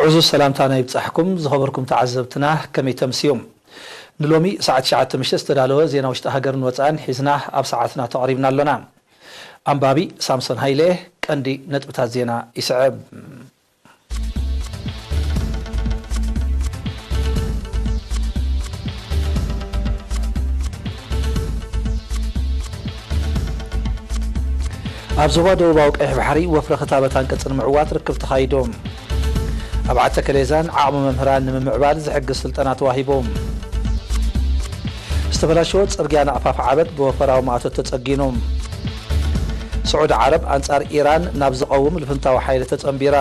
ብዙ ሰላምታና ይብጻሕኩም ዝኸበርኩም ተዓዘብትና፣ ከመይ ተምስዮም? ንሎሚ ሰዓት ትሽዓተ ምሽት ዝተዳለወ ዜና ውሽጢ ሃገርን ወጻእን ሒዝና ኣብ ሰዓትና ተቐሪብና ኣሎና። ኣንባቢ ሳምሶን ሃይለ። ቀንዲ ነጥብታት ዜና ይስዕብ። ኣብ ዞባ ደቡባዊ ቀይሕ ባሕሪ ወፍሪ ክታበት ኣንቅጽ ንምዕዋት ርክብ ተኻይዱ። ኣብ ዓተከሌዛን ዓቕሚ መምህራን ንምምዕባል ዝሕግዝ ስልጠና ተዋሂቡ። ዝተበላሸወ ጽርግያ ናቕፋ ዓበት ብወፈራዊ ማእቶት ተጸጊኑ። ስዑዲ ዓረብ ኣንጻር ኢራን ናብ ዝቐውም ልፍንታዊ ሓይሊ ተጸንቢራ።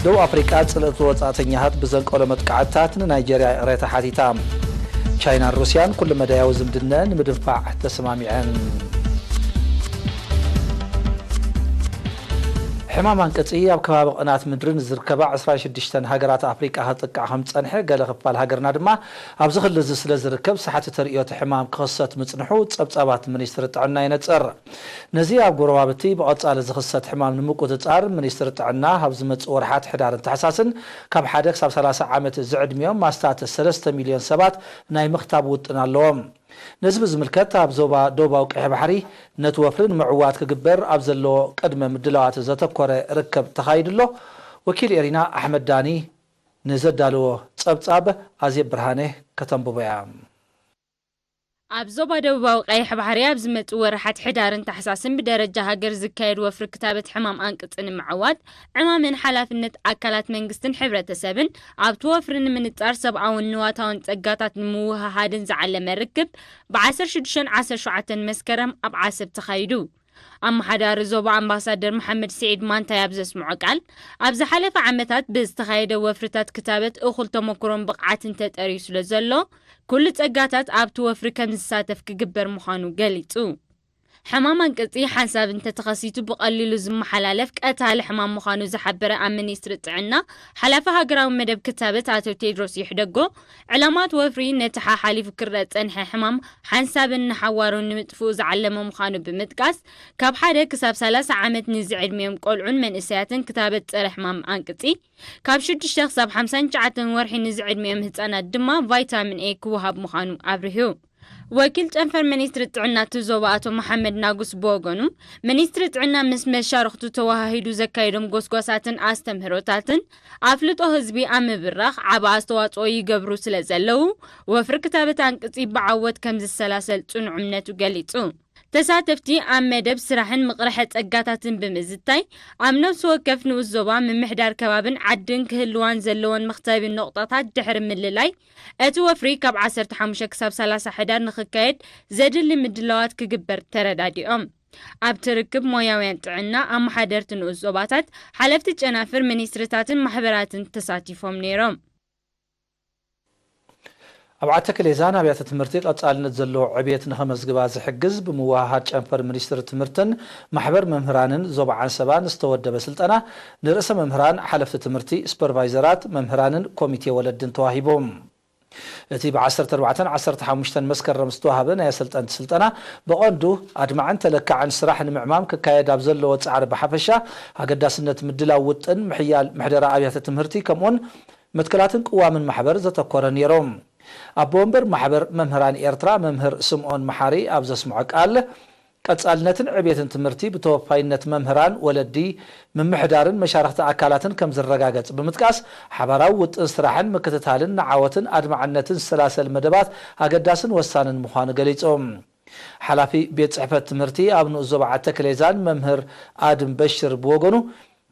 ደቡብ ኣፍሪቃ ጽልእቲ ወጻእተኛታት ብዘንቀሎ መጥቃዕትታት ንናይጀርያ ይቕሬታ ሓቲታ። ቻይናን ሩስያን ኩሉ መዳያዊ ዝምድነን ንምድንፋዕ ተሰማሚዐን። ሕማም ኣንቅጺ ኣብ ከባቢ ቅናት ምድሪ ንዝርከባ ዕስራን ሽዱሽተን ሃገራት ኣፍሪቃ ከጥቅዕ ከም ዝጸንሐ፣ ገለ ክፋል ሃገርና ድማ ኣብዚ ክሊ እዚ ስለ ዝርከብ ሳሕቲ ተርእዮ እቲ ሕማም ክኽሰት ምጽንሑ ጸብጻባት ሚኒስትሪ ጥዕና የነጽር። ነዚ ኣብ ጎረባብቲ ብቐጻሊ ዝኽሰት ሕማም ንምቁጽጻር፣ ሚኒስትሪ ጥዕና ኣብ ዝመጽእ ወርሓት ሕዳርን ታሕሳስን ካብ ሓደ ክሳብ ሰላሳ ዓመት ዝዕድሚኦም ኣስታት ሰለስተ ሚልዮን ሰባት ናይ ምኽታብ ውጥን ኣለዎም። ነዚ ብዝምልከት፣ ኣብ ዞባ ደቡባዊ ቀይሕ ባሕሪ ነቲ ወፍሪ ንምዕዋት ክግበር ኣብ ዘለዎ ቅድመ ምድላዋት ዘተኮረ ርክብ ተኻይዱ ኣሎ። ወኪል ኤሪና ኣሕመድ ዳኒ ንዘዳለዎ ጸብጻብ ኣዜብ ብርሃነ ከተንብቦ እያ። ኣብ ዞባ ደቡባዊ ቀይሕ ባሕሪ ኣብ ዝመጽእ ወርሓት ሕዳርን ታሕሳስን ብደረጃ ሃገር ዝካየድ ወፍሪ ክታበት ሕማም ኣንቅጺ ንምዕዋት፣ ዕማምን ሓላፍነት ኣካላት መንግስትን ሕብረተሰብን ኣብቲ ወፍሪ ንምንጻር ሰብኣውን ንዋታውን ጸጋታት ንምውህሃድን ዝዓለመ ርክብ ብ ዓሰርተ ሽዱሽተን ዓሰርተ ሸውዓተን መስከረም ኣብ ዓሰብ ተኻይዱ። ኣመሓዳሪ ዞባ ኣምባሳደር መሓመድ ስዒድ ማንታይ ኣብ ዘስምዖ ቃል፣ ኣብ ዝሓለፈ ዓመታት ብዝተኻየደ ወፍርታት ክታበት እኹል ተመክሮን ብቕዓትን ተጠርዩ ስለ ዘሎ፣ ኩሉ ጸጋታት ኣብቲ ወፍሪ ከም ዝሳተፍ ክግበር ምዃኑ ገሊጹ። ሕማም ኣንቅጺ ሓንሳብ እንተተኸሲቱ ብቐሊሉ ዝመሓላለፍ ቀታሊ ሕማም ምዃኑ ዝሓበረ ኣብ ሚኒስትሪ ጥዕና ሓላፊ ሃገራዊ መደብ ክታበት ኣቶ ቴድሮስ ይሕደጎ፣ ዕላማት ወፍሪ ነቲ ሓሓሊፉ ክረኣ ዝጸንሐ ሕማም ሓንሳብን ንሓዋሩን ንምጥፍኡ ዝዓለመ ምዃኑ ብምጥቃስ፣ ካብ ሓደ ክሳብ ሰላሳ ዓመት ንዝዕድሚኦም ቆልዑን መንእሰያትን ክታበት ጸረ ሕማም ኣንቅጺ፣ ካብ ሽዱሽተ ክሳብ ሓምሳን ትሽዓተን ወርሒ ንዝዕድሚኦም ህጻናት ድማ ቫይታሚን ኤ ክወሃብ ምዃኑ ኣብሪሁ። ወኪል ጨንፈር ሚኒስትሪ ጥዕና እቲ ዞባ ኣቶ መሓመድ ናጉስ ብወገኑ፣ ሚኒስትሪ ጥዕና ምስ መሻርኽቱ ተወሃሂዱ ዘካየዶም ጎስጓሳትን ኣስተምህሮታትን ኣፍልጦ ህዝቢ ኣብ ምብራኽ ዓቢ ኣስተዋጽኦ ይገብሩ ስለ ዘለዉ፣ ወፍሪ ክታበት ኣንቅጺ ብዓወት ከም ዝሰላሰል ጽኑዕ እምነቱ ገሊጹ። ተሳተፍቲ ኣብ መደብ ስራሕን ምቕርሐ ጸጋታትን ብምዝታይ፣ ኣብ ነፍሲ ወከፍ ንኡስ ዞባ ምምሕዳር ከባብን ዓድን ክህልዋን ዘለወን መኽተቢ ነቑጣታት ድሕሪ ምልላይ፣ እቲ ወፍሪ ካብ ዓሰርተ ሓሙሽተ ክሳብ ሰላሳ ሕዳር ንኽካየድ ዘድሊ ምድላዋት ክግበር ተረዳዲኦም። ኣብቲ ርክብ ሞያውያን ጥዕና፣ ኣመሓደርቲ ንኡስ ዞባታት፣ ሓለፍቲ ጨናፍር ሚኒስትሪታትን ማሕበራትን ተሳቲፎም ነይሮም። ኣብ ዓተክሌዛን ኣብያተ ትምህርቲ ቀጻልነት ዘለዎ ዕብየት ንኸመዝግባ ዝሕግዝ ብምውህሃድ ጨንፈር ሚኒስትሪ ትምህርትን ማሕበር መምህራንን ዞባ ዓንሰባን ዝተወደበ ስልጠና ንርእሰ መምህራን፣ ሓለፍቲ ትምህርቲ፣ ሱፐርቫይዘራት፣ መምህራንን ኮሚቴ ወለድን ተዋሂቡ። እቲ ብ ዓሰርተ ኣርባዕተን ዓሰርተ ሓሙሽተን መስከረም ዝተዋህበ ናይ ኣሰልጠንቲ ስልጠና ብቐንዱ ኣድማዕን ተለካዕን ስራሕ ንምዕማም ክካየድ ኣብ ዘለዎ ጻዕሪ ብሓፈሻ፣ ኣገዳስነት ምድላው ውጥን፣ ምሕያል ምሕደራ ኣብያተ ትምህርቲ ከምኡውን መትከላትን ቅዋምን ማሕበር ዘተኮረ ነይሮም። ኣቦ ወንበር ማሕበር መምህራን ኤርትራ መምህር ስምኦን መሓሪ ኣብ ዘስምዖ ቃል፣ ቀጻልነትን ዕብየትን ትምህርቲ ብተወፋይነት መምህራን፣ ወለዲ፣ ምምሕዳርን መሻርኽቲ ኣካላትን ከም ዝረጋገጽ ብምጥቃስ፣ ሓባራዊ ውጥን ስራሕን ምክትታልን ንዓወትን ኣድማዕነትን ዝሰላሰል መደባት ኣገዳስን ወሳንን ምዃኑ ገሊጹ። ሓላፊ ቤት ጽሕፈት ትምህርቲ ኣብ ንኡስ ዞባ ዓተክሌዛን መምህር ኣድም በሽር ብወገኑ፣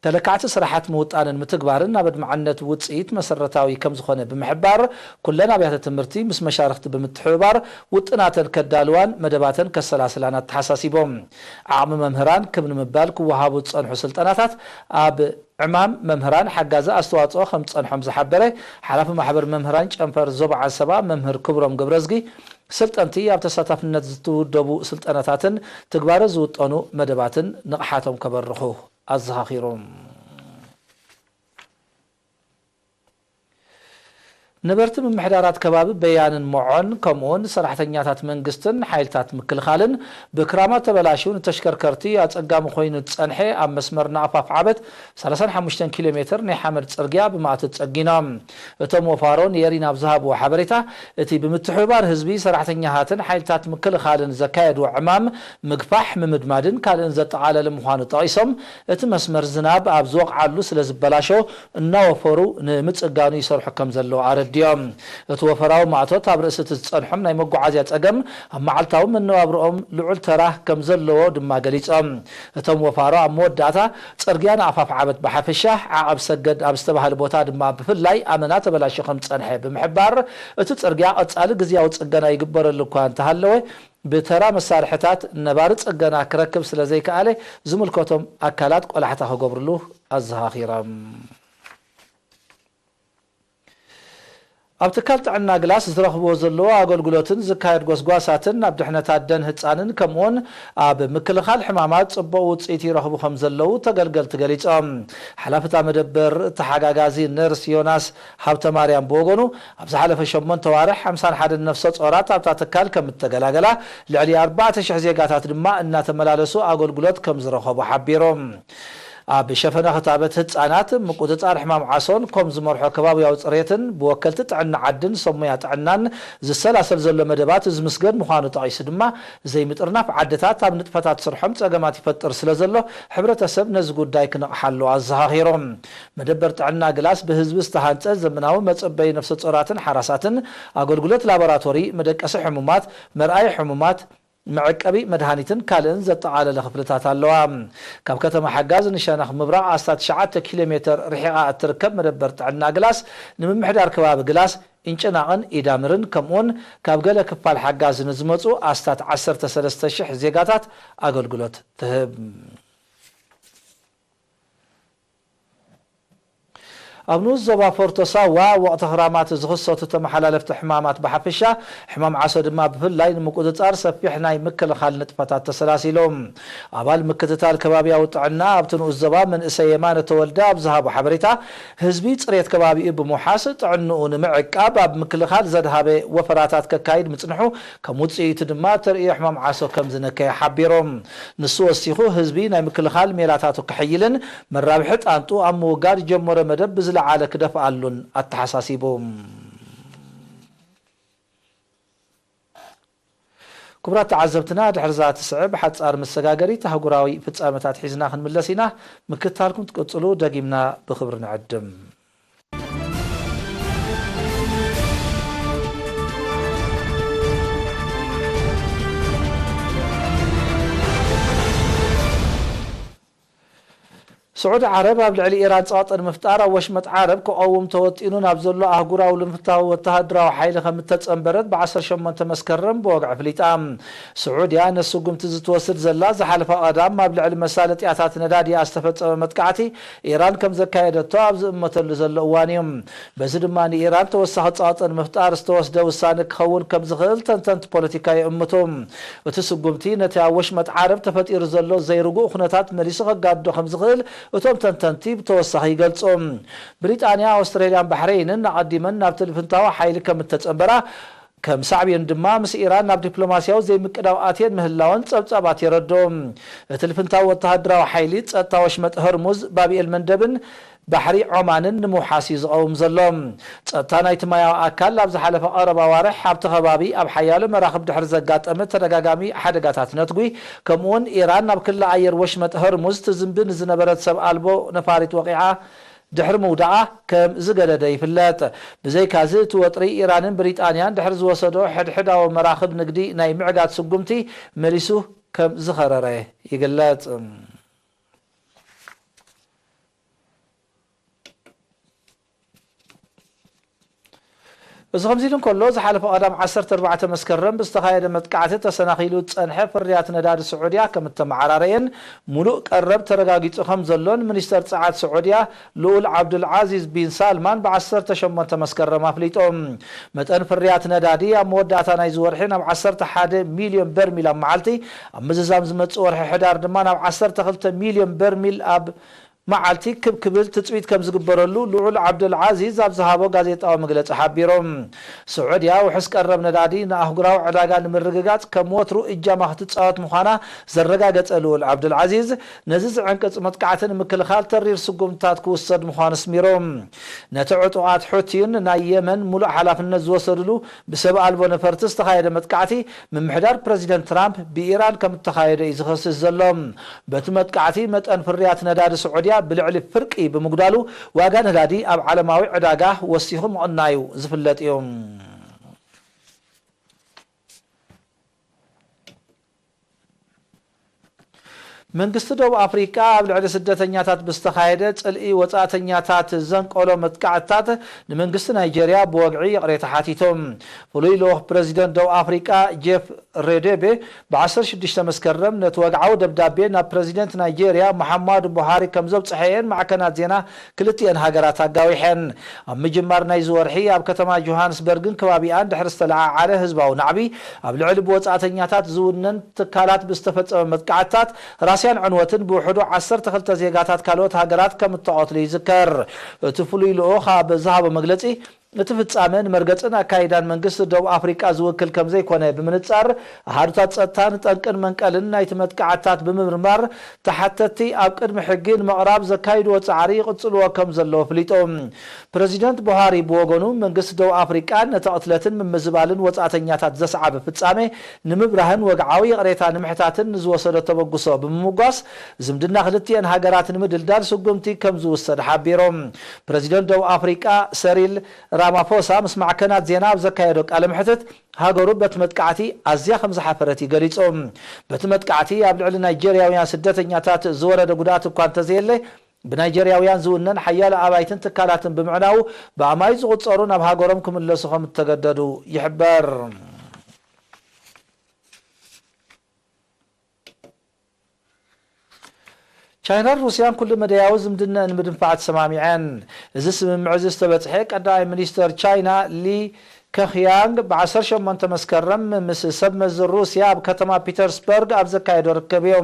ተለካዕቲ ስራሓት ምውጣንን ምትግባርን ናብ ኣድማዕነት ውጽኢት መሰረታዊ ከም ዝኾነ ብምሕባር፣ ኩለን ኣብያተ ትምህርቲ ምስ መሻርኽቲ ብምትሕብባር ውጥናተን ከዳልዋን መደባተን ከሰላስላን ኣተሓሳሲቦም። ዓቕሚ መምህራን ክብ ንምባል ክወሃቡ ዝጸንሑ ስልጠናታት ኣብ ዕማም መምህራን ሓጋዚ ኣስተዋጽኦ ከም ዝጸንሖም ዝሓበረ ሓላፊ ማሕበር መምህራን ጨንፈር ዞባ ዓንሰባ መምህር ክብሮም ገብረዝጊ፣ ሰልጠንቲ ኣብ ተሳታፍነት ዝትውደቡ ስልጠናታትን ትግባረ ዝውጠኑ መደባትን ንቕሓቶም ከበርኹ ኣዘኻኺሩ። ነበርቲ ምምሕዳራት ከባቢ በያንን ሞዖን፣ ከምኡውን ሰራሕተኛታት መንግስትን ሓይልታት ምክልኻልን፣ ብክራማት ተበላሽዩ ንተሽከርከርቲ ኣጸጋሚ ኮይኑ ዝጸንሐ ኣብ መስመር ንኣፋፍ ዓበት ሰላሳን ሓሙሽተን ኪሎ ሜትር ናይ ሓመድ ጽርግያ ብማእቶት ጸጊኖም። እቶም ወፋሮ ንኤሪና ኣብ ዝሃብዎ ሓበሬታ፣ እቲ ብምትሕብባር ህዝቢ፣ ሰራሕተኛታትን ሓይልታት ምክልኻልን ዘካየድዎ ዕማም ምግፋሕ፣ ምምድማድን ካልእን ዘጠቓለለ ምዃኑ ጠቒሶም፣ እቲ መስመር ዝናብ ኣብ ዝወቕዓሉ ስለ ዝበላሾ፣ እናወፈሩ ንምጽጋኑ ይሰርሑ ከም ዘለዉ ኣረዲኦም። እቲ ወፈራዊ ማእቶት ኣብ ርእሲ እቲ ዝጸንሖም ናይ መጓዓዝያ ጸገም ኣብ መዓልታዊ መነባብሮኦም ልዑል ተራ ከም ዘለዎ ድማ ገሊጾም። እቶም ወፋሮ ኣብ መወዳእታ ጽርግያ ንኣፋፍ ዓበት ብሓፈሻ፣ ዓቐብ ሰገድ ኣብ ዝተባህለ ቦታ ድማ ብፍላይ ኣመና ተበላሽዩ ከም ዝጸንሐ ብምሕባር፣ እቲ ጽርግያ ቀጻሊ ግዝያዊ ጽገና ይግበረሉ እኳ እንተሃለወ፣ ብተራ መሳርሕታት ነባሪ ጽገና ክረክብ ስለ ዘይከኣለ፣ ዝምልከቶም ኣካላት ቆላሕታ ክገብርሉ ኣዘኻኺሮም። ኣብ ትካል ጥዕና ግላስ ዝረኽብዎ ዘለዉ ኣገልግሎትን ዝካየድ ጎስጓሳትን ኣብ ድሕነት ኣደን ህጻንን ከምኡውን ኣብ ምክልኻል ሕማማት ጽቡቕ ውጽኢት ይረኽቡ ከም ዘለዉ ተገልገልቲ ገሊጾም። ሓላፍታ መደበር ተሓጋጋዚ ነርስ ዮናስ ሃብተማርያም ብወገኑ፣ ኣብ ዝሓለፈ ሸሞንተ ዋርሕ ሓምሳን ሓደን ነፍሰ ጾራት ኣብታ ትካል ከም እተገላገላ፣ ልዕሊ ኣርባዕተ ሽሕ ዜጋታት ድማ እናተመላለሱ ኣገልግሎት ከም ዝረኸቡ ሓቢሩ። ኣብ ሸፈነ ክታበት ህጻናት፣ ምቁጽጻር ሕማም ዓሶን ኮም ዝመርሖ ከባብያዊ ጽሬትን ብወከልቲ ጥዕና ዓድን ሰብ ሞያ ጥዕናን ዝሰላሰል ዘሎ መደባት ዝምስገን ምዃኑ ጠቒሱ ድማ፣ ዘይምጥርናፍ ዓድታት ኣብ ንጥፈታት ስርሖም ጸገማት ይፈጥር ስለ ዘሎ፣ ሕብረተሰብ ነዚ ጉዳይ ክነቕሓሉ ኣዘኻኺሩ። መደበር ጥዕና ግላስ ብህዝቢ ዝተሃንጸ ዘመናዊ መጸበዪ ነፍሰ ጾራትን ሓራሳትን፣ ኣገልግሎት ላቦራቶሪ፣ መደቀሲ ሕሙማት፣ መርኣዪ ሕሙማት፣ መዐቀቢ መድሃኒትን ካልእን ዘጠቓለለ ክፍልታት ኣለዋ። ካብ ከተማ ሓጋዝ ንሸነኽ ምብራቕ ኣስታት ትሽዓተ ኪሎ ሜተር ርሒቓ እትርከብ መደበር ጥዕና ግላስ፣ ንምምሕዳር ከባቢ ግላስ፣ ኢንጭናቕን ኢዳምርን፣ ከምኡውን ካብ ገለ ክፋል ሓጋዝ ንዝመጹ ኣስታት ዓሰርተ ሰለስተ ሽሕ ዜጋታት ኣገልግሎት ትህብ። ኣብ ንኡስ ዞባ ፎርቶ ሳዋ፣ ወቕቲ ክራማት ዝኽሰቱ ተመሓላለፍቲ ሕማማት ብሓፈሻ፣ ሕማም ዓሶ ድማ ብፍላይ ንምቁጽጻር ሰፊሕ ናይ ምክልኻል ንጥፈታት ተሰላሲሉ። ኣባል ምክትታል ከባብያዊ ጥዕና ኣብቲ ንኡስ ዞባ መንእሰይ የማነ ተወልደ ኣብ ዝሃቦ ሓበሬታ፣ ህዝቢ ጽሬት ከባቢኡ ብምውሓስ ጥዕንኡ ንምዕቃብ ኣብ ምክልኻል ዘድሃበ ወፈራታት ከካይድ ምጽንሑ፣ ከም ውጽኢቱ ድማ ተርእዮ ሕማም ዓሶ ከም ዝነከየ ሓቢሩ። ንሱ ወሲኹ፣ ህዝቢ ናይ ምክልኻል ሜላታቱ ክሕይልን መራብሒ ጣንጡ ኣብ ምውጋድ ጀመሮ መደብ ብዝለዓለ ክደፍኣሉን ኣተሓሳሲቡ። ክቡራት ተዓዘብትና፣ ድሕሪ እዛ ትስዕብ ሓጻር መሰጋገሪት ኣህጉራዊ ፍጻመታት ሒዝና ክንምለስ ኢና። ምክትታልኩም ትቅጽሉ ደጊምና ብኽብሪ ንዕድም። ስዑዲ ዓረብ ኣብ ልዕሊ ኢራን ጸቕጢ ንምፍጣር ኣብ ወሽመጥ ዓረብ ክቐውም ተወጢኑ ናብ ዘሎ ኣህጉራዊ ልምፍታዊ ወተሃደራዊ ሓይሊ ከም እተጸንበረት ብ ዓሰርተ ሸሞንተ መስከረም ብወግዒ ኣፍሊጣ። ስዑድያ ነቲ ስጉምቲ እዚ ትወስድ ዘላ ዝሓለፈ ቀዳም ኣብ ልዕሊ መሳለጥያታት ነዳዲ ዝተፈጸመ መጥቃዕቲ ኢራን ከም ዘካየደቶ ኣብ ዝእመተሉ ዘሎ እዋን እዩ። በዚ ድማ ንኢራን ተወሳኺ ጸቕጢ ንምፍጣር ዝተወስደ ውሳነ ክኸውን ከም ዝኽእል ተንተንቲ ፖለቲካ ይእምቱ። እቲ ስጉምቲ ነቲ ኣብ ወሽመጥ ዓረብ ተፈጢሩ ዘሎ ዘይርጉእ ኩነታት መሊሱ ከጋድዶ ከም ዝኽእል እቶም ተንተንቲ ብተወሳኺ ይገልጹ። ብሪጣንያ፣ ኣውስትራልያን ባሕረይንን ኣቐዲመን ናብቲ ልፍንታዊ ሓይሊ ከም እተጸንበራ፣ ከም ሳዕቤኑ ድማ ምስ ኢራን ናብ ዲፕሎማስያዊ ዘይምቅዳው ኣትየን ምህላወን ጸብጻባት የረድኡ። እቲ ልፍንታዊ ወተሃደራዊ ሓይሊ ጸጥታ ወሽመጥ ሆርሙዝ፣ ባብኤል መንደብን ባሕሪ ዖማንን ንምውሓስ እዩ ዝቐውም ዘሎ። ጸጥታ ናይቲ ማያዊ ኣካል ኣብ ዝሓለፈ ቀረባ ኣዋርሕ ኣብቲ ከባቢ ኣብ ሓያሎ መራኽብ ድሕሪ ዘጋጠመ ተደጋጋሚ ሓደጋታት ነትጒ፣ ከምኡውን ኢራን ናብ ክሊ ኣየር ወሽመጥ ሆርሙዝ ትዝንቢ ንዝነበረት ሰብ ኣልቦ ነፋሪት ወቒዓ ድሕሪ ምውዳቓ ከም ዝገደደ ይፍለጥ። ብዘይካዚ፣ እቲ ወጥሪ ኢራንን ብሪጣንያን ድሕሪ ዝወሰዶ ሕድሕዳዊ መራኽብ ንግዲ ናይ ምዕጋት ስጉምቲ መሊሱ ከም ዝኸረረ ይግለጽ። እዚ ከምዚ ኢሉ እንከሎ፣ ዝሓለፈ ቀዳም ዓሰርተ ኣርባዕተ መስከረም ብዝተኻየደ መጥቃዕቲ ተሰናኺሉ ዝጸንሐ ፍርያት ነዳዲ ስዑድያ ከም እተመዓራረየን፣ ምሉእ ቀረብ ተረጋጊጹ ከም ዘሎን ሚኒስተር ጸዓት ስዑድያ ልኡል ዓብዱልዓዚዝ ቢን ሳልማን ብ ዓሰርተ ሸሞንተ መስከረም ኣፍሊጡ። መጠን ፍርያት ነዳዲ ኣብ መወዳእታ ናይዚ ወርሒ ናብ ዓሰርተ ሓደ ሚልዮን በርሚል ኣብ መዓልቲ፣ ኣብ ምዝዛም ዝመጽእ ወርሒ ሕዳር ድማ ናብ ዓሰርተ ክልተ ሚልዮን በርሚል ኣብ መዓልቲ ክብ ክብል ትጽቢት ከም ዝግበረሉ ልዑል ዓብደልዓዚዝ ኣብ ዝሃቦ ጋዜጣዊ መግለጺ ሓቢሩ። ስዑድያ ውሑስ ቀረብ ነዳዲ ንኣህጉራዊ ዕዳጋ ንምርግጋጽ ከም ወትሩ እጃማ ክትጻወት ምዃና ዘረጋገጸ ልዑል ዓብደልዓዚዝ፣ ነዚ ዝዕንቅጽ መጥቃዕቲ ንምክልኻል ተሪር ስጉምትታት ክውሰድ ምዃኑ ኣስሚሩ። ነቲ ዕጡቓት ሑቲን ናይ የመን ሙሉእ ሓላፍነት ዝወሰድሉ ብሰብ ኣልቦ ነፈርቲ ዝተኻየደ መጥቃዕቲ፣ ምምሕዳር ፕረዚደንት ትራምፕ ብኢራን ከም እተኻየደ እዩ ዝኸስስ ዘሎ። በቲ መጥቃዕቲ፣ መጠን ፍርያት ነዳዲ ስዑድያ ብልዕሊ ፍርቂ ብምጉዳሉ፣ ዋጋ ነዳዲ ኣብ ዓለማዊ ዕዳጋ ወሲኹ ምቕናዩ ዝፍለጥ እዩ። መንግስቲ ደቡብ ኣፍሪቃ ኣብ ልዕሊ ስደተኛታት ብዝተኻየደ ጽልኢ ወጻእተኛታት ዘንቀሎ መጥቃዕትታት፣ ንመንግስቲ ናይጀርያ ብወግዒ ይቕሬታ ሓቲቱ። ፍሉይ ልኡኽ ፕረዚደንት ደቡብ ኣፍሪቃ ጄፍ ሬዴቤ፣ ብ ዓሰርተ ሽዱሽተ መስከረም ነቲ ወግዓዊ ደብዳቤ ናብ ፕረዚደንት ናይጀርያ ሙሓማዱ ቡሃሪ ከም ዘብጽሐየን ማዕከናት ዜና ክልቲኤን ሃገራት ኣጋዊሐን። ኣብ ምጅማር ናይዚ ወርሒ ኣብ ከተማ ጆሃንስበርግን ከባቢኣን ድሕሪ ዝተለዓዓለ ህዝባዊ ናዕቢ፣ ኣብ ልዕሊ ብወጻእተኛታት ዝውነን ትካላት ብዝተፈጸመ መጥቃዕትታት፣ ራስያን ዕንወትን ብውሕዱ ዓሰርተ ክልተ ዜጋታት ካልኦት ሃገራት ከም እተቐትሉ ይዝከር። እቲ ፍሉይ ልኡኽ ኣብ ዝሃቦ መግለጺ፣ እቲ ፍጻመ ንመርገጽን ኣካይዳን መንግስቲ ደቡብ ኣፍሪቃ ዝውክል ከም ዘይኮነ ብምንጻር፣ ኣሃዱታት ጸጥታ ንጠንቅን መንቀልን ናይቲ መጥቃዕትታት ብምምርማር፣ ተሓተትቲ ኣብ ቅድሚ ሕጊ ንምቕራብ ዘካይድዎ ጻዕሪ ይቕጽልዎ ከም ዘለዉ ኣፍሊጡ። ፕረዚደንት ቡሃሪ ብወገኑ፣ መንግስቲ ደቡብ ኣፍሪቃ ነቲ ቅትለትን ምምዝባልን ወጻእተኛታት ዘስዓበ ፍጻመ ንምብራህን ወግዓዊ ይቕሬታ ንምሕታትን ንዝወሰዶ ተበግሶ ብምምጓስ፣ ዝምድና ክልቲኤን ሃገራት ንምድልዳል ስጉምቲ ከም ዝውሰድ ሓቢሩ። ፕረዚደንት ደቡብ ኣፍሪቃ ሰሪል ራማፎሳ ምስ ማዕከናት ዜና ኣብ ዘካየዶ ቃለ መሕትት፣ ሃገሩ በቲ መጥቃዕቲ ኣዝያ ከም ዝሓፈረት እዩ ገሊጹ። በቲ መጥቃዕቲ ኣብ ልዕሊ ናይጀርያውያን ስደተኛታት ዝወረደ ጉድኣት እኳ እንተዘየለ፣ ብናይጀርያውያን ዝውነን ሓያሎ ኣባይትን ትካላትን ብምዕናዉ፣ ብኣማኢት ዝቑጸሩ ናብ ሃገሮም ክምለሱ ከም እተገደዱ ይሕበር። ቻይናን ሩስያን ኩሉ መዳያዊ ዝምድናኣን ንምድንፋዕ ተሰማሚዐን። እዚ ስምምዕ እዚ ዝተበጽሐ፣ ቀዳማይ ሚኒስተር ቻይና ሊ ከኽያንግ ብ ዓሰርተ ሸሞንተ መስከረም ምስ ሰብ መዚ ሩስያ ኣብ ከተማ ፒተርስበርግ ኣብ ዘካየዶ ርክብ እዩ።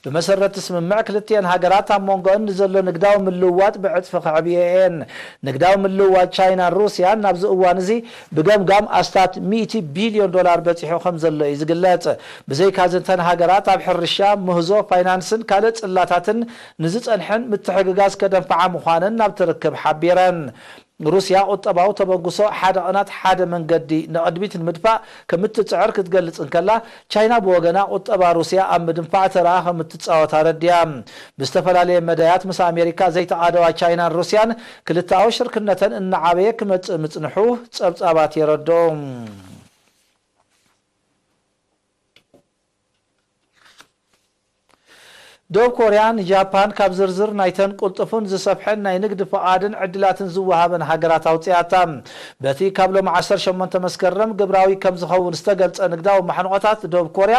ብመሰረት እቲ ስምምዕ፣ ክልቲኤን ሃገራት ኣብ መንጎአን ንዘሎ ንግዳዊ ምልውዋጥ ብዕጽፊ ከዕብዮ እየን። ንግዳዊ ምልውዋጥ ቻይናን ሩስያን ናብዚ እዋን እዚ ብገምጋም ኣስታት ሚእቲ ቢልዮን ዶላር በጺሑ ከም ዘሎ እዩ ዝግለጽ። ብዘይካዚ፣ እተን ሃገራት ኣብ ሕርሻ፣ ምህዞ፣ ፋይናንስን ካልእ ጽላታትን ንዝጸንሐን ምትሕግጋዝ ከደንፍዓ ምዃነን ናብቲ ርክብ ሓቢረን። ሩስያ ቁጠባዊ ተበግሶ ሓደ ቅናት ሓደ መንገዲ ንቕድሚት ንምድፋእ ከም እትጽዕር ክትገልጽ እንከላ፣ ቻይና ብወገና ቁጠባ ሩስያ ኣብ ምድንፋዕ ተራ ከም እትጻወት ኣረዲኣ። ብዝተፈላለየ መዳያት ምስ ኣሜሪካ ዘይተቓደዋ ቻይናን ሩስያን ክልተኣዊ ሽርክነተን እናዓበየ ክመጽእ ምጽንሑ ጸብጻባት የረድኡ። ደቡብ ኮርያ ንጃፓን ካብ ዝርዝር ናይተን ቅልጡፍን ዝሰፍሐን ናይ ንግዲ ፍቓድን ዕድላትን ዝወሃበን ሃገራት ኣውፅኣታ። በቲ ካብ ሎሚ ዓሰርተ ሸሞንተ መስከረም ግብራዊ ከም ዝኸውን ዝተገልጸ ንግዳዊ ማሕንቖታት፣ ደቡብ ኮርያ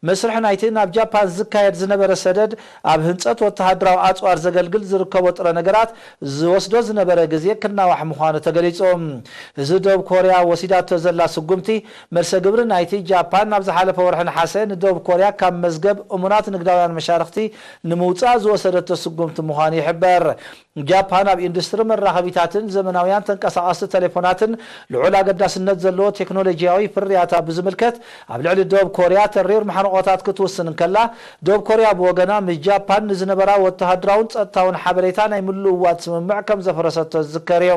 መስርሕ ናይቲ ናብ ጃፓን ዝካየድ ዝነበረ ሰደድ ኣብ ህንጸት ወተሃደራዊ ኣጽዋር ዘገልግል ዝርከቦ ጥረ ነገራት ዝወስዶ ዝነበረ ግዜ ክናዋሕ ምዃኑ ተገሊጹ። እዚ ደቡብ ኮርያ ወሲዳቶ ዘላ ስጉምቲ፣ መልሰ ግብሪ ናይቲ ጃፓን ናብ ዝሓለፈ ወርሒ ነሓሰ ንደቡብ ኮርያ ካብ መዝገብ እሙናት ንግዳውያን መሻርኽቲ ንምውጻእ ዝወሰደቶ ስጉምቲ ምዃኑ ይሕበር። ጃፓን ኣብ ኢንዱስትሪ መራኸቢታትን ዘመናውያን ተንቀሳቐስቲ ቴሌፎናትን ልዑል ኣገዳስነት ዘለዎ ቴክኖሎጂያዊ ፍርያታ ብዝምልከት ኣብ ልዕሊ ደቡብ ኮርያ ተሪር ማሕንቖታት ክትውስን እንከላ፣ ደቡብ ኮርያ ብወገና ምስ ጃፓን ንዝነበራ ወተሃደራውን ጸጥታውን ሓበሬታ ናይ ምልውዋጥ ስምምዕ ከም ዘፍረሰቶ ዝዝከር እዩ።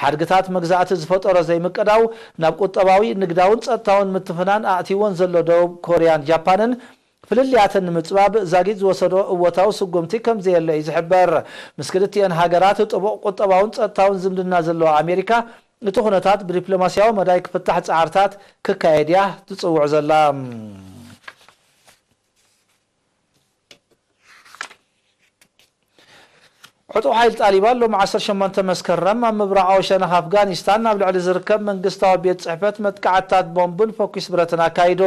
ሓድግታት መግዛእቲ ዝፈጠሮ ዘይምቅዳው ናብ ቁጠባዊ፣ ንግዳውን ጸጥታውን ምትፍናን ኣእትይወን ዘሎ ደቡብ ኮርያን ጃፓንን፣ ፍልልያተን ንምጽባብ ዛጊድ ዝወሰዶ እወታዊ ስጉምቲ ከም ዘየለ እዩ ዝሕበር። ምስ ክልቲኤን ሃገራት ጥቡቕ ቁጠባውን ጸጥታውን ዝምድና ዘለዋ ኣሜሪካ፣ እቲ ኩነታት ብዲፕሎማስያዊ መዳይ ክፍታሕ ጻዕርታት ክካየድ እያ ትጽውዕ ዘላ። ዕጡቕ ሓይሊ ጣሊባን ሎሚ ዓሰርተ ሸሞንተ መስከረም ኣብ ምብራቓዊ ሸነኽ ኣፍጋኒስታን ኣብ ልዕሊ ዝርከብ መንግስታዊ ቤት ጽሕፈት መጥቃዕትታት ቦምብን ፈኲስ ብረትን ኣካይዱ።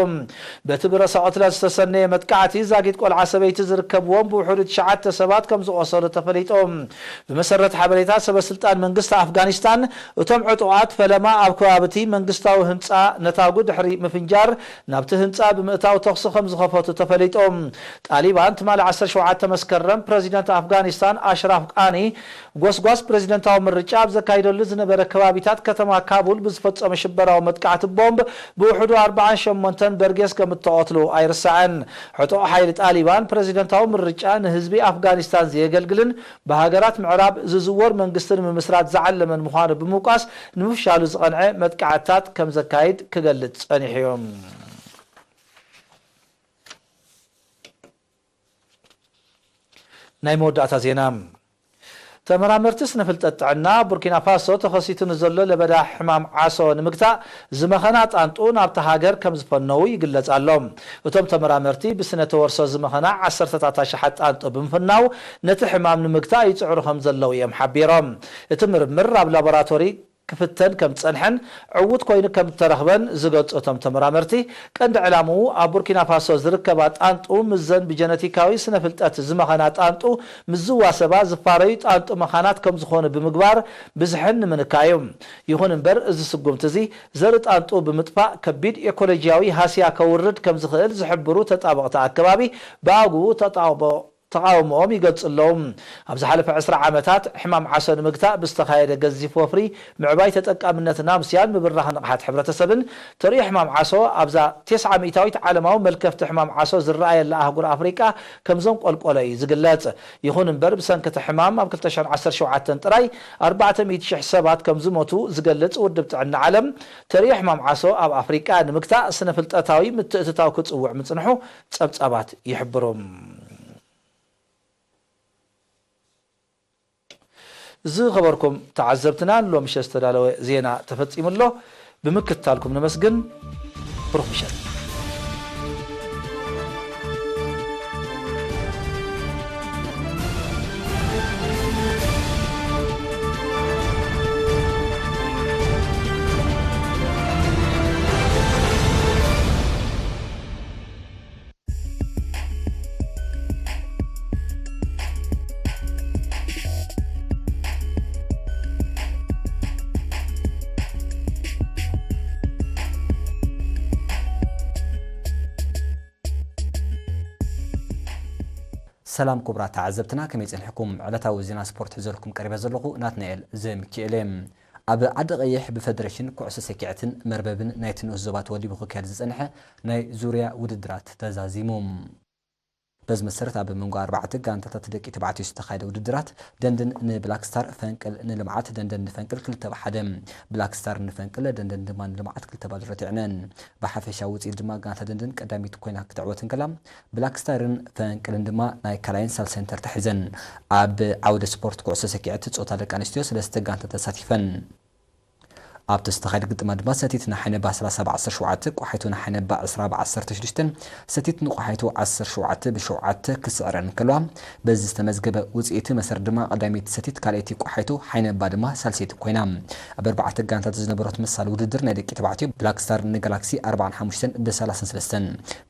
በቲ ብረሳ ቅትለት ዝተሰነየ መጥቃዕቲ ዛጊት ቆልዓ ሰበይቲ ዝርከብዎም ብውሕዱ ትሽዓተ ሰባት ከም ዝቖሰሉ ተፈሊጡ። ብመሰረት ሓበሬታ ሰበ ስልጣን መንግስቲ ኣፍጋኒስታን፣ እቶም ዕጡቓት ፈለማ ኣብ ከባቢ እቲ መንግስታዊ ህንጻ ነታጉ ድሕሪ ምፍንጃር ናብቲ ህንጻ ብምእታው ተኹሲ ከም ዝኸፈቱ ተፈሊጡ። ጣሊባን ትማሊ ዓሰርተ ሸውዓተ መስከረም ፕረዚደንት ኣፍጋኒስታን ኣሽራፍ ቃኒ ጎስጓስ ፕረዚደንታዊ ምርጫ ኣብ ዘካይደሉ ዝነበረ ከባቢታት ከተማ ካቡል ብዝፈጸመ ሽበራዊ መጥቃዕቲ ቦምብ ብውሕዱ ኣርባዓን ሸሞንተን በርጌስ ከም እተቐትሉ ኣይርሳዕን። ዕጡቕ ሓይሊ ጣሊባን ፕረዚደንታዊ ምርጫ ንህዝቢ ኣፍጋኒስታን ዘየገልግልን ብሃገራት ምዕራብ ዝዝወር መንግስቲ ንምምስራት ዝዓለመን ምዃኑ ብምውቃስ፣ ንምፍሻሉ ዝቐንዐ መጥቃዕትታት ከም ዘካይድ ክገልጽ ጸኒሑ እዩ። ናይ መወዳእታ ዜና። ተመራመርቲ ስነ ፍልጠት ጥዕና ቡርኪና ፋሶ ተኸሲቱ ንዘሎ ለበዳ ሕማም ዓሶ ንምግታእ ዝመኸና ጣንጡ ናብታ ሃገር ከም ዝፈነዉ ይግለጽ ኣሎ። እቶም ተመራመርቲ ብስነ ተወርሶ ዝመኸና ዓሰርተታት ኣሽሓት ጣንጡ ብምፍናው ነቲ ሕማም ንምግታእ ይጽዕሩ ከም ዘለዉ እዮም ሓቢሮም። እቲ ምርምር ኣብ ላቦራቶሪ ክፍተን ከም ዝጸንሐን ዕዉት ኮይኑ ከም እተረኽበን ዝገልጹ እቶም ተመራመርቲ፣ ቀንዲ ዕላምኡ ኣብ ቡርኪና ፋሶ ዝርከባ ጣንጡ ምስዘን ብጀነቲካዊ ስነ ፍልጠት ዝመኸና ጣንጡ ምስ ዝዋሰባ ዝፋረዩ ጣንጡ መኻናት ከም ዝኾኑ ብምግባር ብዝሐን ንምንካይ እዩ። ይኹን እምበር፣ እዚ ስጉምቲ እዚ ዘርኢ ጣንጡ ብምጥፋእ ከቢድ ኤኮሎጂያዊ ሃስያ ከውርድ ከም ዝኽእል ዝሕብሩ ተጣበቕቲ ኣከባቢ ብኣግኡ ተጣቕቦ ተቓውሞኦም ይገልጹ ኣለዉ። ኣብ ዝሓለፈ ዕስራ ዓመታት ሕማም ዓሶ ንምግታእ ብዝተኻየደ ገዚፍ ወፍሪ ምዕባይ ተጠቃምነት ናምስያን ምብራኽ ንቕሓት ሕብረተሰብን ተርእዮ ሕማም ዓሶ ኣብዛ ተስዓ ሚእታዊት ዓለማዊ መልከፍቲ ሕማም ዓሶ ዝረኣየላ ኣህጉር ኣፍሪቃ ከም ዘንቆልቆለ እዩ ዝግለጽ። ይኹን እምበር ብሰንኪ እቲ ሕማም ኣብ ክልተ ሽሕን ዓሰርተ ሸውዓተን ጥራይ ኣርባዕተ ሚእቲ ሽሕ ሰባት ከም ዝሞቱ ዝገልጽ ውድብ ጥዕና ዓለም ተርእዮ ሕማም ዓሶ ኣብ ኣፍሪቃ ንምግታእ ስነ ፍልጠታዊ ምትእትታው ክጽውዕ ምጽንሑ ጸብጻባት ይሕብሩ። ዝኸበርኩም ተዓዘብትና፣ ሎምሸ ዝተዳለወ ዜና ተፈጺሙ ኣሎ። ብምክትታልኩም ነመስግን። ብሩኽ ምሸት። ሰላም ክቡራት ተዓዘብትና፣ ከመይ ጸኒሕኩም? ዕለታዊ ዜና ስፖርት ሒዘልኩም ቀሪበ ዘለኹ ናትናኤል ዘሚኪኤል እየ። ኣብ ዓዲ ቀይሕ ብፈደሬሽን ኩዕሶ ሰኪዐትን መርበብን ናይቲ ንኡስ ዞባ ተወዲቡ ክካየድ ዝጸንሐ ናይ ዙርያ ውድድራት ተዛዚሙ። በዚ መሰረት ኣብ መንጎ ኣርባዕተ ጋንታታት ደቂ ተባዕትዮ ዝተኻየደ ውድድራት፣ ደንደን ንብላክ ስታር፣ ፈንቅል ንልምዓት፣ ደንደን ንፈንቅል ክልተ ብ ሓደ፣ ብላክ ስታር ንፈንቅል፣ ደንደን ድማ ንልምዓት ክልተ ባዶ ረቲዕነን። ብሓፈሻዊ ውፅኢት ድማ ጋንታ ደንደን ቀዳሚት ኮይና ክትዕወት እንከላ፣ ብላክ ስታርን ፈንቅልን ድማ ናይ ካልኣይን ሳልሳይን ተርታ ሒዘን። ኣብ ዓውደ ስፖርት ኩዕሶ ሰኪዐት ጾታ ደቂ ኣንስትዮ ሰለስተ ጋንታ ተሳቲፈን። ኣብቲ ዝተኻየደ ግጥማ ድማ ሰቲት ንሓይነባ ሰላሳ ብ ዓሰርተ ሸውዓተ፣ ቆሓይቶ ንሓይነባ ዕስራ ብ ዓሰርተ ሽዱሽተ፣ ሰቲት ንቆሓይቶ ዓሰርተ ሸውዓተ ብ ሸውዓተ ክስዕረን እንከለዋ፣ በዚ ዝተመዝገበ ውፅኢት መሰረት ድማ ቀዳመይቲ ሰቲት፣ ካልኣይቲ ቆሓይቶ፣ ሓይነባ ድማ ሳልሰይቲ ኮይና። ኣብ ኣርባዕተ ጋንታት ዝነበሮ ተመሳሳሊ ውድድር ናይ ደቂ ተባዕትዮ ብላክ ስታር ንጋላክሲ ኣርብዓን ሓሙሽተን ብ ሰላሳን ሰለስተን፣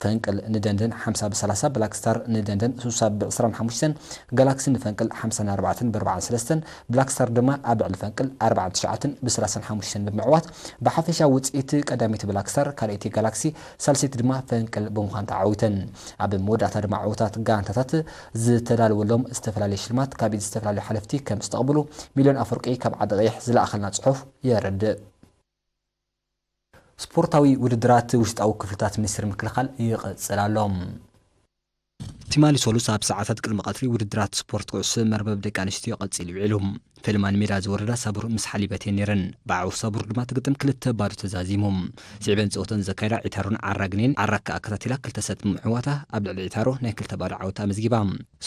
ፈንቅል ንደንደን ሓምሳ ብ ሰላሳ፣ ብላክ ስታር ንደንደን ስሳ ብ ዕስራን ሓሙሽተን፣ ጋላክሲ ንፈንቅል ሓምሳን ኣርባዕተን ብ ኣርብዓን ሰለስተን፣ ብላክ ስታር ድማ ኣብ ልዕሊ ፈንቅል ኣርብዓን ትሽዓተን ብ ሰላሳን ሓሙሽተን ብምዕዋት ብሓፈሻዊ ውፅኢት ቀዳመይቲ ብላክ ስታር፣ ካልኣይቲ ጋላክሲ፣ ሳልሰይቲ ድማ ፈንቅል ብምዃን ተዓዊተን። ኣብ መወዳእታ ድማ ዕውታት ጋንታታት ዝተዳለወሎም ዝተፈላለዩ ሽልማት ካብ ኢድ ዝተፈላለዩ ሓለፍቲ ከም ዝተቐብሉ ሚልዮን ኣፈወርቂ ካብ ዓዲ ቀይሕ ዝለኣኸልና ጽሑፍ የረድእ። ስፖርታዊ ውድድራት ውሽጣዊ ክፍልታት ሚኒስቴር ምክልኻል ይቕጽል ኣሎ። ትማሊ ሰሉስ ኣብ ሰዓታት ቅድሚ ቀትሪ ውድድራት ስፖርት ኩዕሶ መርበብ ደቂ ኣንስትዮ ቀጺሉ ውዒሉ። ፈልማን ሜዳ ዝወረዳ ሳቡር ምስ ሓሊበቴን ነይረን። ብዓወት ሳቡር ድማ ትግጥም ክልተ ባዶ ተዛዚሙ። ስዒበን ጸወተን ዘካየዳ ዒታሮን ዓራግኔን ዓራካ ኣከታቲላ ክልተ ሰት ብምዕዋታ ኣብ ልዕሊ ዒታሮ ናይ ክልተ ባዶ ዓወት ኣመዝጊባ።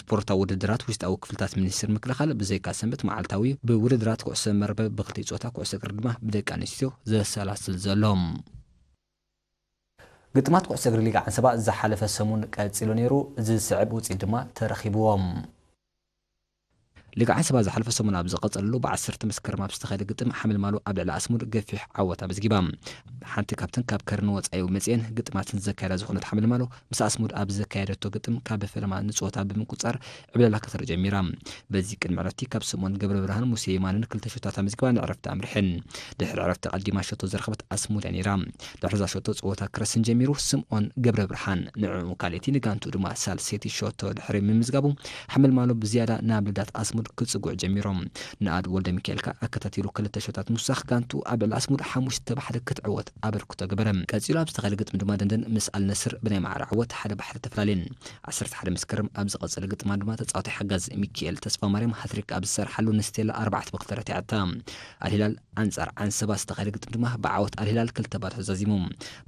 ስፖርታዊ ውድድራት ውሽጣዊ ክፍልታት ሚኒስቴር ምክልኻል ብዘይካ ሰንበት መዓልታዊ ብውድድራት ኩዕሶ መርበብ ብክልቲኡ ጾታ ኩዕሶ እግሪ ድማ ብደቂ ኣንስትዮ ዘሰላስል ዘሎ። ግጥማት ኩዕሶ እግሪ ሊግ ዓንሰባ ዝሓለፈ ሰሙን ቀጺሉ ነይሩ፣ ዝስዕብ ውጽኢት ድማ ተረኺብዎም። ሊግ ዓንሰባ ዝሓለፈ ሰሙን ኣብ ዝቐጸለሉ ብዓሰርተ መስከረም ኣብ ዝተኻየደ ግጥም ሓመልማሎ ኣብ ልዕሊ ኣስሙድ ገፊሕ ዓወት ኣመዝጊባ። ሓንቲ ካብተን ካብ ከረን ወጻኢ መጺኤን ግጥማትን ዘካየዳ ዝኾነት ሓመልማሎ ምስ ኣስሙድ ኣብ ዘካየደቶ ግጥም ካብ ፈለማ ንጸወታ ብምቁጻር ዕብለላ ከተርኢ ጀሚራ። በዚ ቅድሚ ዕረፍቲ ካብ ስምኦን ገብረብርሃን ሙሴ የማንን ክልተ ሸቶታት ኣመዝጊባ ንዕረፍቲ ኣምሪሐን። ድሕሪ ዕረፍቲ ቀዲማ ሸቶ ዝረኸበት ኣስሙድ እያ ነይራ። ድሕሪ እዛ ሸቶ ጸወታ ክረስን ጀሚሩ። ስምኦን ገብረብርሃን ንዕኡ ካልኣይቲ ንጋንቱ ድማ ሳልሰይቲ ሸቶ ድሕሪ ምምዝጋቡ ሓመልማሎ ብዝያዳ ናብ ልዳት ኣስሙድ ክጽጉዕ ጀሚሮም። ንኣድ ወልደ ሚካኤል ከኣ ኣከታቲሉ ክልተ ሸቶታት ምውሳኽ ጋንቱ ኣብ ልዕሊ ኣስሙድ ሓሙሽተ ብ ሓደ ክትዕወት ኣበርክቶ ገበረ። ቀጺሉ ኣብ ዝተኻየደ ግጥም ድማ ደንደን ምስ ኣልነስር ብናይ ማዕረ ዓወት ሓደ ብ ሓደ ተፈላለየን። ዓሰርተ ሓደ መስከረም ኣብ ዝቐጸለ ግጥማ ድማ ተጻዋታይ ሓጋዝ ሚካኤል ተስፋማርያም ሃትሪክ ኣብ ዝሰርሓሉ ንስቴላ ኣርባዕተ ብ ክልተ ረቲዓታ። ኣልሂላል ኣንጻር ዓንሰባ ዝተኻየደ ግጥም ድማ ብዓወት ኣልሂላል ክልተ ባዶ ተዛዚሙ።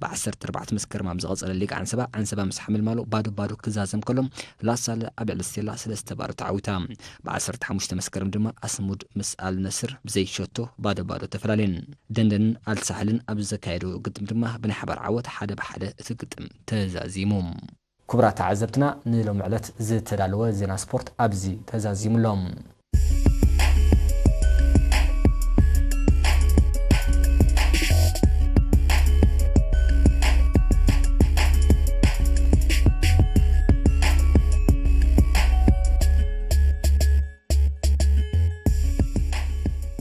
ብ ዓሰርተ ኣርባዕተ መስከረም ኣብ ዝቐጸለ ሊግ ዓንሰባ፣ ዓንሰባ ምስ ሓመልማሎ ባዶ ባዶ ክዛዘም ከሎ፣ ላሳለ ኣብ ልዕሊ ስቴላ ሰለስተ ባዶ ተዓዊታ። ብ ዓሰርተ ሓሙሽተ መስከረም ድማ ኣስሙድ ምስ ኣል ነስር ብዘይ ሸቶ ባዶ ባዶ ተፈላለየን። ደንደንን ኣልሳሕልን ኣብ ዘካየዶ ግጥም ድማ ብናይ ሓባር ዓወት ሓደ ብ ሓደ እቲ ግጥም ተዛዚሙ። ክቡራት ተዓዘብትና፣ ንሎሚ ዕለት ዝተዳለወ ዜና ስፖርት ኣብዚ ተዛዚሙ ኣሎ።